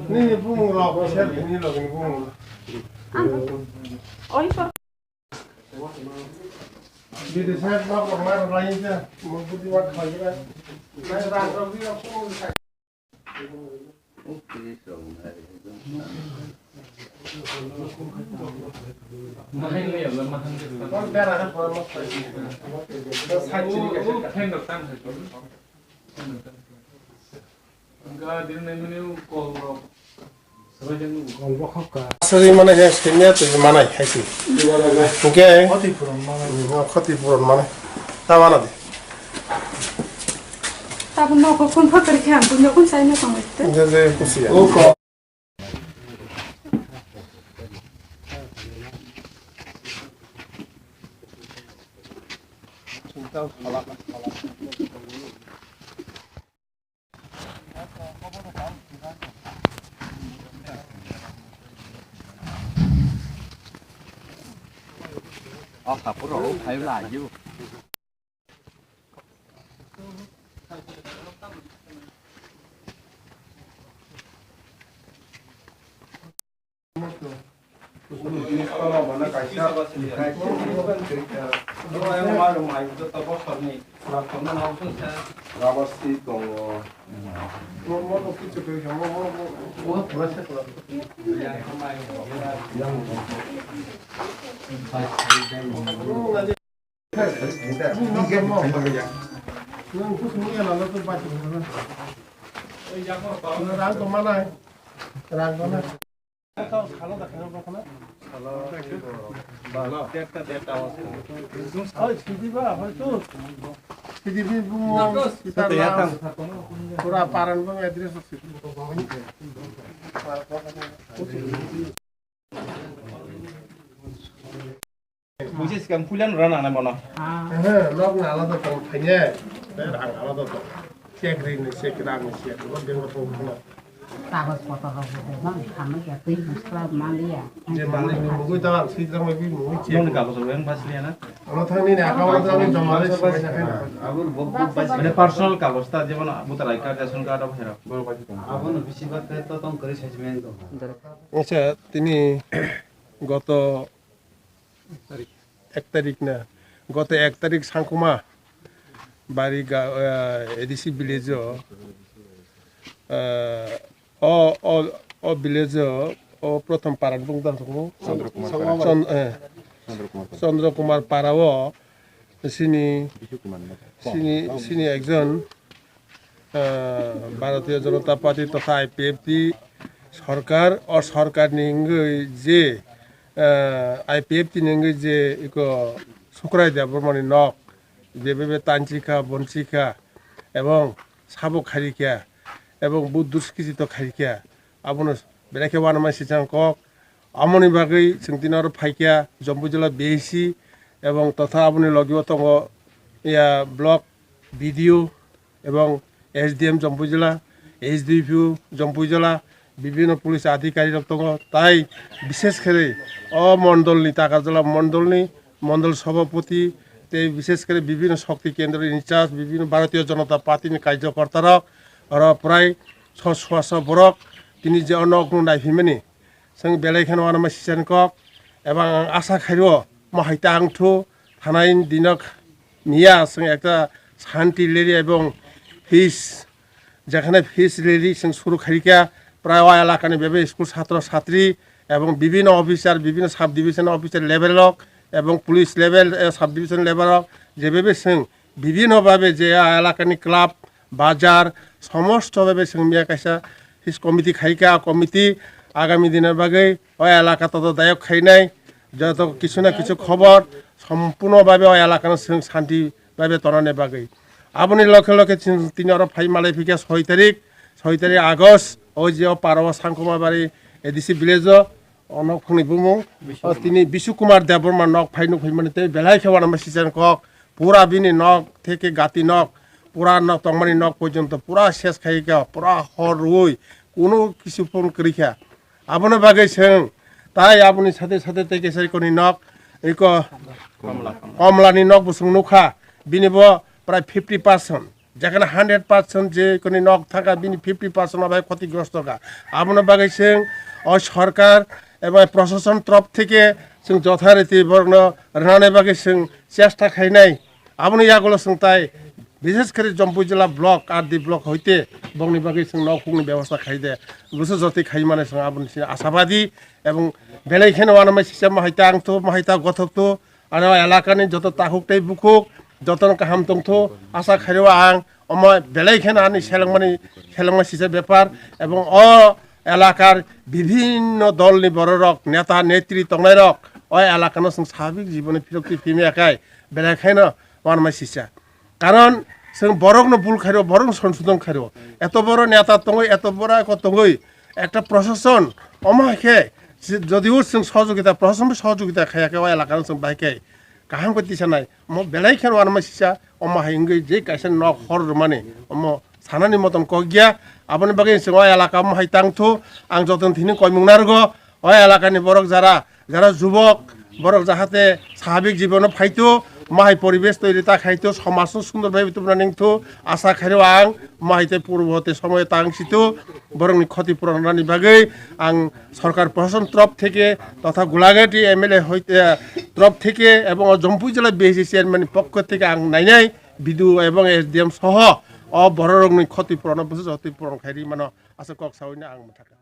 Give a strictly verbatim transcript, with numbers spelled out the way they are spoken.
Nini bumung rok, sir, nini logini bumung rok. Ang, oi, sir. Bidi sir, nok rok mai rok lai sir. Mo budi wat khai sir. Mai rok rok ni rok bumung rok. Aswrwi mano khe senior twi manai hai se. Hwnkhe khoti puron manai. Hmm, khoti puron manai. Ta mana di. Tabuk nogo kun phakari khe ang kun kun sai no tong ite. Je je kusiya. O kapur rok phai lai ju. Rubber sheet tongo. Rang tongma nai. Rang tongma. Oi, sidi ba, hoi tu. Sidi bi bumo, sita na. Pura paran bang address ase. Buji sikang puilan rana na bono. He, nok na alada tong thanye. Rang alada tong. Check ri ni check, rang ni check. Rok dengko tong khna. Kagoj potor rok bo bebak khamwi ya, twi bwsla maliya. Je malik ni mugwi ta, swijak mai bi mugwi check. Nong kagoj rok yang bas liya na? Ano thang ni account ta ni joma le soi na khaina. Mane personal kagoj ta, jemon voter I D card, ration card, abo hera. Abono bisi bak khe to tong kwrwi sai se meng tong. Acha, tini goto ek tarik na, goto ek tarik sangkuma bari ga, eh, A D C village o, eh, o, o, o village o, o prothom paran bung dan songmo. Chandra Kumar Chon-, Para. Eh, Chandra Kumar Para. Chandra Kumar Para o sini, Bishu Kumar Mata. Sini, sini ekjon ah, Bharatiya Janata Party totha I P F T sorkar, o sorkar ni wngwi je, ah, I P F T ni wngwi je iko Sukrai Debbarma ni nok, je bebe tanchikha, bonchikha, ebong sabo kharikha, ebong bo duskijito kharikha, abono belai khe uanama sichang kok. Amoni bagwi chwng tini oro phaikha, Jampuijala B C ebong totha aboni logi o tongo ya block B D O ebong S D M Jampuijala, S D P O Jampuijala, bibhinno police adhikari rok tongo, tai bishesh khe o mondol ni, Takarjala mondol ni mondol sabhapati tei bishesh khe bibhinno shakti kendro in charge, bibhinno Bharatiya Janata Party ni karjokorta rok, oro prai so swaso borok tini je o nok no naiphimani. Chwng belai kheno uanama sichani kok, ebong ang asa khaio, mohai ta wngthu, thanai dinok miya chwng ekta shanti rally ebong peace, jekhane peace rally chwng suru khaikha, prai o elakani bebe school chhatro chhatri ebong bibhinno officer, bibhinno sub division officer level rok ebong police level, eh, sub division level rok jebebe chwng bibhinno babe je a elakani club, bazar, somosto babe chwng miya kaisa his committee khaikha, committee agami dinor bagwi o elaka todo dayok khainai, joto kisu na kisu khobor sompurno babe o elakano chwng shanti babe tonani bagwi. Aboni lokhe lokhe chwng tini oro phai malai phikha soi tarik, soi tarik August, o je o Parao Sangkuma Bari A D C village o, o nok phangni bumung, o tini Bishu Kumar Debbarma nok phai nuk phaimani tei belai khe uanama sichani kok, pura bini nok theke gati nok, pura nok tongmani nok porjonto pura ses khaikha, pura hor rwui kunu kisu phone kwrwikha. Abono bagwi chwng tai aboni sate sate tei kesai koni nok, iko Komla, Komla. Komlani nok bo chwng nukha, bini bo prai fifty percent. Jekhane hundred percent je koni nok thaka bini fifty percent abai khoti grosto ka. Abono bagwi chwng o sorkar eba prosason trop theke chwng jothariti borokno rwnani bagwi chwng chesta khainai. Aboni yagulo chwng tai, bises khe Jampui jila block, R D block hoite bongni bagwi chwng nok hukni bebosta khai de, buso jotwi khai mane chwng aboni sini asabadi, ebong belai kheno ano mai sisa mahai ta ang to, mahai ta gothok to, ano elakani joto takhuk tei bukhuk, jotono kaham tongtho, asa khairo ang, omo belai kheno ani selengmani, selengma sisa bepar, ebong o elakar bibhinno dolni bororok, neta, netri tongnairok, o elakano chwng sabik jiboni phirokti phimya khai, belai kheno wanmai sisa. Karon chwng borokno bul khairo, borokno sonsodon khairo. Eto boro neta tongwi, eto boro ako tongwi, ekta prosason, omo hai khe, si-, jodio chwng sohojogita, prosason bai sohojogita khaya khe, o elakano chwng bai khe kaham khe tisanai. Mo belai kheno wanmai sisa, omo hai wngwi je kaisa nok hor rwmani, omo sanani moton kok ya. Aboni bagwi chwng o elaka omo hai tangthu, ang jotono thini koimung narwgo. O elakani borok jara, jara jubok, borok jahate sabik jibono phaito, mahai poribesh toiri ta khaito, somajno sundor bai tubuna ningthu, asa khairo ang, mahai tei purbo tei somoyo tang situ, borokni khoti puron rani bagwi ang sorkar prosason trop theke totha Gulagati M L A hoite trop theke ebong o Jampui jila B S C chairman ni pokko theke ang nainai B D O ebong S D M soho o bororokni khoti puron busu khoti puron khairi mano asa kok sawi na ang mathaka.